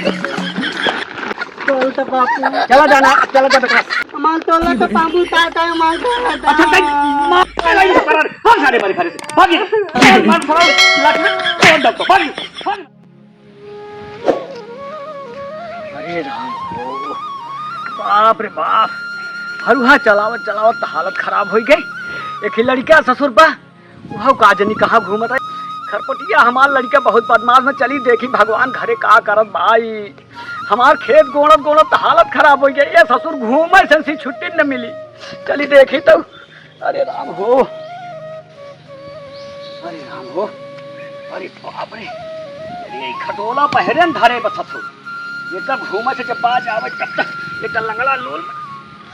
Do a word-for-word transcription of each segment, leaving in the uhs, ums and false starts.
चल तो बापू। चला जाना, चला जा बेटा। हमार टोला तो बाबू ताता है, हमार टोला तो। अच्छा, तई मार लगी तो फरार। भाग सारे मारे फरार से। भागी। मार, मार, फरार। लाठी, कौन डॉक्टर? भागी, भागी। अरे राम हो, बाप रे बाप, फरुहा चलावत चलावत त हालत खराब होइ गई। एक ही लड़िका ससुर बा, उहउ का जनी कहाँ घूमत है। खरपटिया हमार लड़िका बहुत बदमाश में, चली देखी भगवान घरे का करत भाई। हमार खेत गोड़त गोड़त त हालत खराब होइ गई। ये ससुर घूमे से इनसे छुट्टी न मिली। चली देखी तो। अरे राम हो, अरे राम हो, अरे बाप रे, अरे ई खटोला पहरे न धरे बथत हो। ये तब घूमे से जब बाज आवे तब तक ये तो लंगड़ा लोल।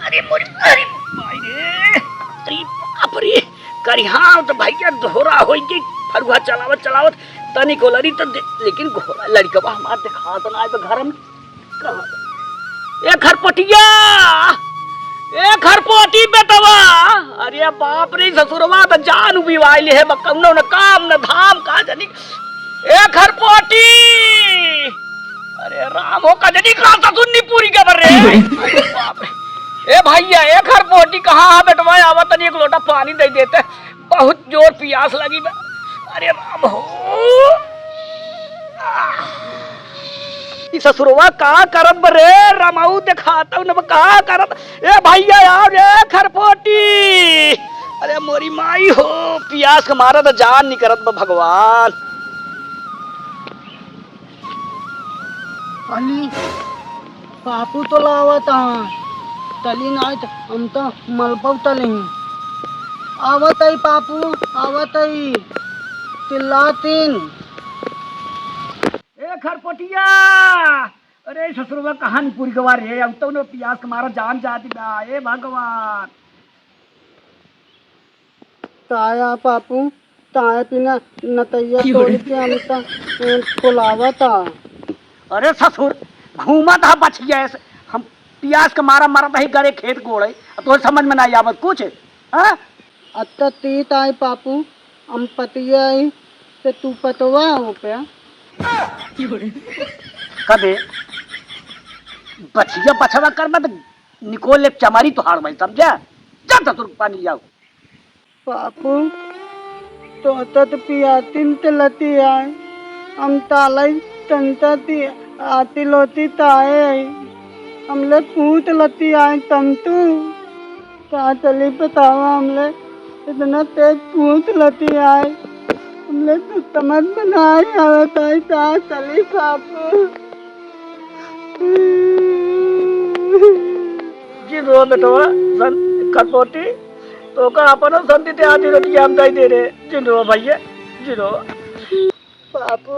अरे मोरी, अरे भाई रे, अरे बाप रे, करिहाव तो भैया दोहरा होई के फरुहा चलावत चलावत तनी को लड़ी तो दे-, लेकिन घोड़ा लड़कवा हमार देखात ना आए तो घर में कहाँ? ए खरपटिया, ए खरपोटी बेटवा, अरे बाप रे ससुरवा त जान उबिवाइल है, बा कौनो न काम न धाम का जनी। ए खरपोटी, अरे राम हो का जनी का ससुर नी पूरी के बर रे। अरे बाप रे। ए भैया, ए खरपोटी कहाँ है बेटवा, आवा तनी एक लोटा पानी दे देते। बहुत जोर पियास लगी बा। अरे राम हो। ई ससुरवा का करत बा रे? रमाऊ देखाता न बा का करत। ए भैया यार, ए खरपोटी। अरे मोरी माई हो, पियास के मारा त जान निकरत बा भगवान। अली, पापू तो लावत आ, तली नाय त हम तो मलपौ तली। आवत आई पापू, आवत आई, चिल्लातीन। ए खरपटिया, अरे ससुरवा कहाँ निपुर गवा रे, अब तो न पियास के मारा जान जाती बा, ए भगवान। ताया पापू, ताया पिना नतैया क्यों रे? तोड़ के हम त, ए, फुलावा ता। अरे ससुर, घूमत ह बछिया ऐसे। हम पियास के मारा मरत ही गरे खेत गोड़े, अब तोहरे समझ में ना आवत कुछ, हाँ? अत्ता तीत आई पापू, हम पतिया आई, ते तू पतवा हो प्या। कबे बछिया बछवा करबा त निकोल ले चमारी तोहार भाई, समझा? जा ससुर पानी लियाओ। पापू, तोहता त पियातिन त लती आए, हम तालाई तंता ती आती लोती ताए आई, हमले पूत लती आए तंतु। का चली बतावा हमले, इतना तेज पूत लती आए, हमले तो समझ में ना आई आवत आई, का चली पापू। जिन रहो बेटवा, सन-, खरपोटी, तोका अपन संति ते आधी रोटी हम दई दे रे। जिन रहो भैया, जिन रहो। बाबू,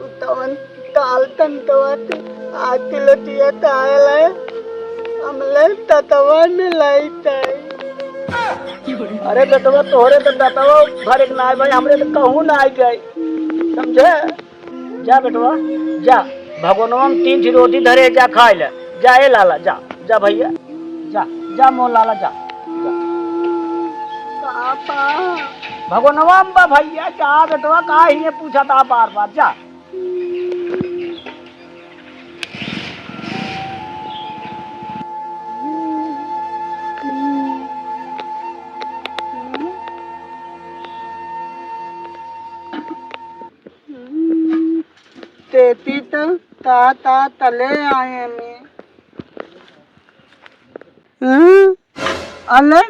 उतवन ताल तंतवा ते आधी रोटिया तायल है, हमले ततवा में लाई ताई। अरे बेटवा, तोहरे तो दतवा भरे के नाय भाई, हमरे तो कहूँ ना आई गई, समझे? जा बेटवा, जा, भगोनवा में तीन ठी रोटी धरे, जा खाए ले। जा ए लाला, जा, जा भैया, जा, जा मोर लाला, जा, जा। पापा। भगोनवा में बा भैया, जा बेटवा, का ही ये पूछा था बार बार, जा। तेती त ता ता तले आए में। हम्म? अले,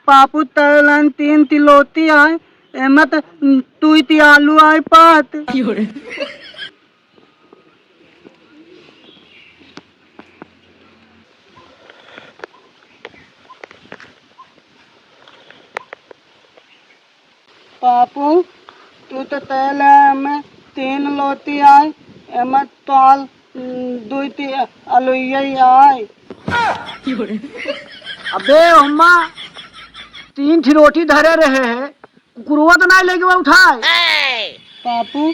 पापू तैलन तीन तिलोती आए, एमे त तुई ती आलू आए पात। पापू, तू तो तैले में तीन लोती आए, एमे तोल, उम, दुई ती अलुइये आए। अबे अम्मा, तीन ठी रोटी धरे रहे हैं, कुकुरवा तो नाय लेके उठाए। पापू,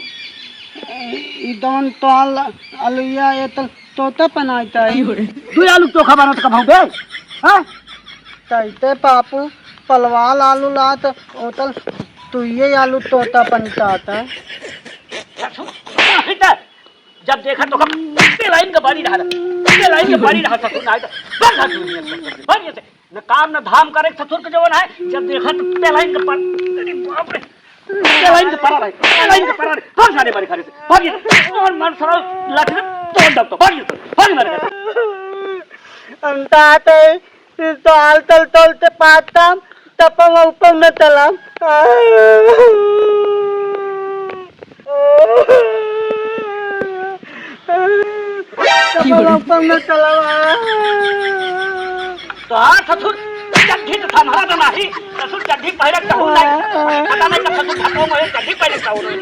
ई दौन तोल अलुइया, ये तो तोता पनाता है। दुई आलू चोखा बनत कब हो बे? हाँ? तैते पापू, पलवाल आलू लात, ओतल तुइये आलू तोता पनतात है। जब देखा तो कब पेलाइन का बारी रहा, पेलाइन का बारी रहा ससुर, नाहीं तो बंद हाथ दुनिया से, बंद ये से। न काम न धाम करे ससुर के जवन है, जब देखा तो पेलाइन का पानी, अरे बाप रे, पेलाइन का परा रहे, पेलाइन का परा रहे, भाग सारे मारे खाने से, भाग ये, और मन सरा लाठी से तोड़ दब तो, भाग ये तो, भाग मारे खाने से। हम तो आते हैं, तो हाल तल तल ते पाता, तपम उपम न तलम। तपम उपम न तलम। तो हाँ, ससुर, चड्ढी तो संभाला तो नाही, ससुर चड्ढी पहिरे कहूँ नाही, पता नहीं कब ससुर ढाको में चड्ढी पहिरे कहूँ नाही।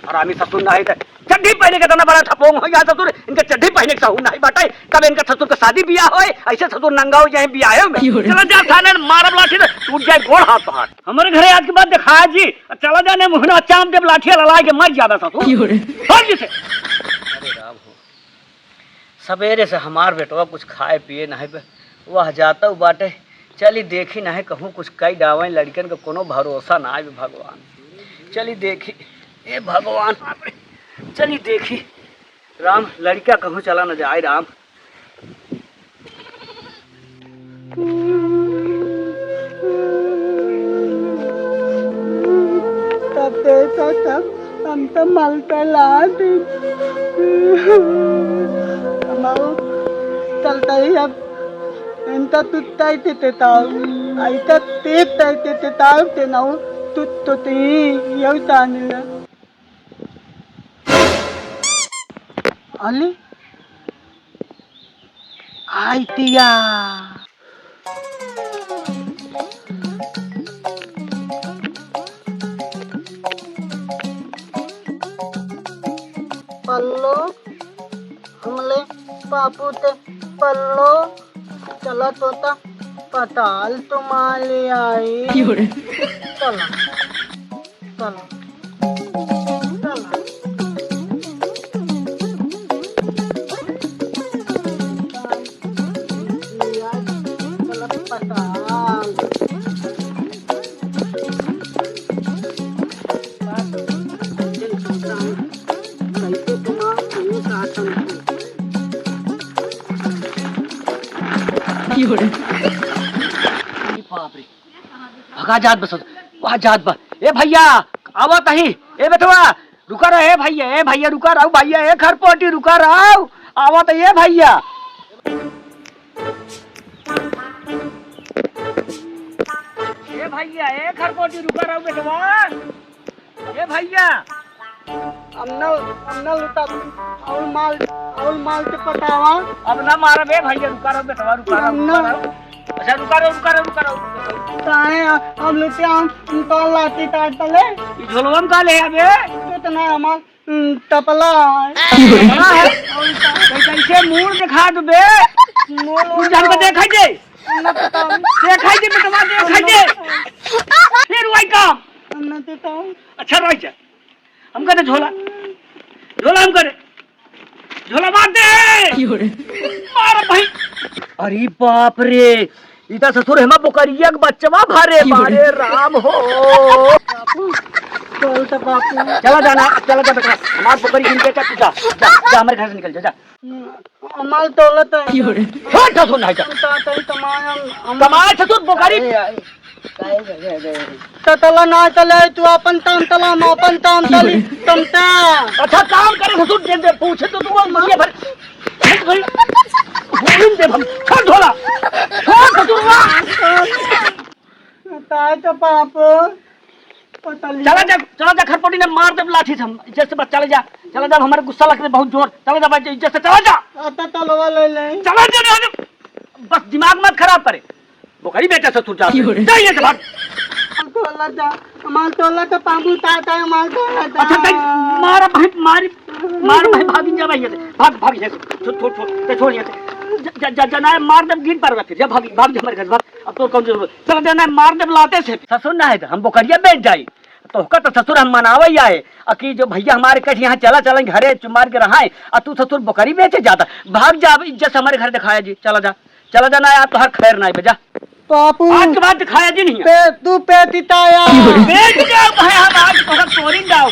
और आमी ससुर नाही तो चड्ढी पहिने के तना बड़ा ठपोंग हो गया ससुर, इनके चड्ढी पहिने के सहूर नाही बाटे। कब इनका ससुर का शादी बियाह होए, ऐसे ससुर नंगा हो जाए बियाहे में। क्यों रे? चला जा थाने मारब लाठी से, टूट जाए गोड़ हाथ तोहार। हमरे घरे आज के बाद दिखाया जी, चला जाने मुहना चाम देब लाठी लड़ाई के मर जाबे ससुर। क्यों रे? हट जी से। अरे राम हो, सवेरे से हमार बेटवा कुछ खाए पिए नाही बे, वह जाता बाटे। चली देखी नाही कहूँ कुछ कई डावें, लड़कन का कोनो भरोसा नाही बे भगवान। चली देखी, ए भगवान, बाप रे। चली देखी, राम, लड़का कहूँ चला न जाए, राम। तब देखा तब हम तो मल पे लात। हम चलता ही अब इनका तुत्ता ही ते ताऊ, ऐसा तेज तय ते ताऊ ते नाऊ तुत तो ती यौ तानिला। अली, आई तिया। पल्लो, हमले पापू ते पल्लो, चला तोता पताल तुम्हाले आई। क्यों रे? चला। चलो। चलो। बाप रे। भगा जात बस, वहाँ जात बा। ए भैया, आवत ही। ए बेटवा, रुका रह, ए भैया, ए भैया, रुका रहो भैया, ए खरपोटी, रुका रहो। आवत, ए भैया। ए भैया, ए खरपोटी, रुका रहो बेटवा। ए भैया। अब न, अब न लुटा, और माल, और माल के पटावा। अब ना मारब ए भैया, रुका रहो बेटवा, रुका रहो, अब न। रुका रहो। अच्छा, रुका रहो, रुका रहो, रुका रहो। काहे हम लुटिया, हम तो लाठी काट तले। ई झोलवा में का ले अबे? कितना हमार, हम्म, तपला है। तपला है? तो कैसे मूड़ दिखा दो बे? मूड़ कुछ हमको दिखाई दे। ना पता। दिखाई दे बेटवा, दिखाई दे। फिर वही काम। ना पता। अच्छा, रह जा। हमका दे झोला, झोला हमका दे, झोला मार दे। क्यों रे? मार भाई। अरे बाप रे, ई त ससुर हेमा बोकरिया के बच्चवा भरे। क्यों रे? बारे राम हो। चल त बापू। चला जा ना, चला जा बेटा, हमार बोकरी गिन के जा, तू जा, जा, जा, हमरे घर से निकल जा, जा। हमार दौलत है। क्यों रे? हट, ससुर नहीं जा। हम तो आते ही कमाए, हम, हम कमाए ससुर बोकरी। अरे, अरे। ततला ना तले, तू अपन ताम तला, हम अपन ताम तली, तमता। अच्छा, काम करे ससुर, दे दे, पूछे तो तू मुर्गे भर, भर, भर, भर दे हम, छोड़ झोला, छोड़ ससुरवा। ताय तो पाप, पता नहीं। चला जा, चला जा, खरपोटी ने मार दे लाठी से हम, जैसे बस चले जा, चला जा, हमारे गुस्सा लगते बहुत जोर, चला जा, बस जैसे चला जा। आता तलवा ले ले। चला जा, बस दिमाग मत खराब करे। बोकरी बेटा ससुर जा। क्यों रे? जा यहाँ से भाग। हमार टोला जा, हमार टोला का पामू ताता है, हमार टोला जा। अच्छा, देख, मारा भाई, मारी, मारा भाई, भाग जा भाई यहाँ से। भाग, भाग यहाँ से। छोड़, छोड़, छोड़, ते छोड़ यहाँ से। जा, जा, जा, जा, ना, मार दे, गिर पड़ेगा फिर। जा, भाग, भाग जा हमारे घर, भाग। अब तो कौन जरूरत? चला जा ना, मार दे लाते से। ससुर ना है तो हम बोकरिया बेच जाई। तोहका तो ससुर हम मनावे ही आए। अ कि जो भैया हमारे कह यहाँ चला, चला घरे चुमार के रहाए। अ तू ससुर बोकरी बेचे जाता। भाग जा, अब इज्जत से हमारे घर दिखाया जी। चला जा। चला जाना यार, तोहर खैर नाई बजा। पापू। आज के बाद खाया जी नहीं। पे, तू पेटिता यार। बेच जाओ भाई, हम आज तोहर तोरी जाओ।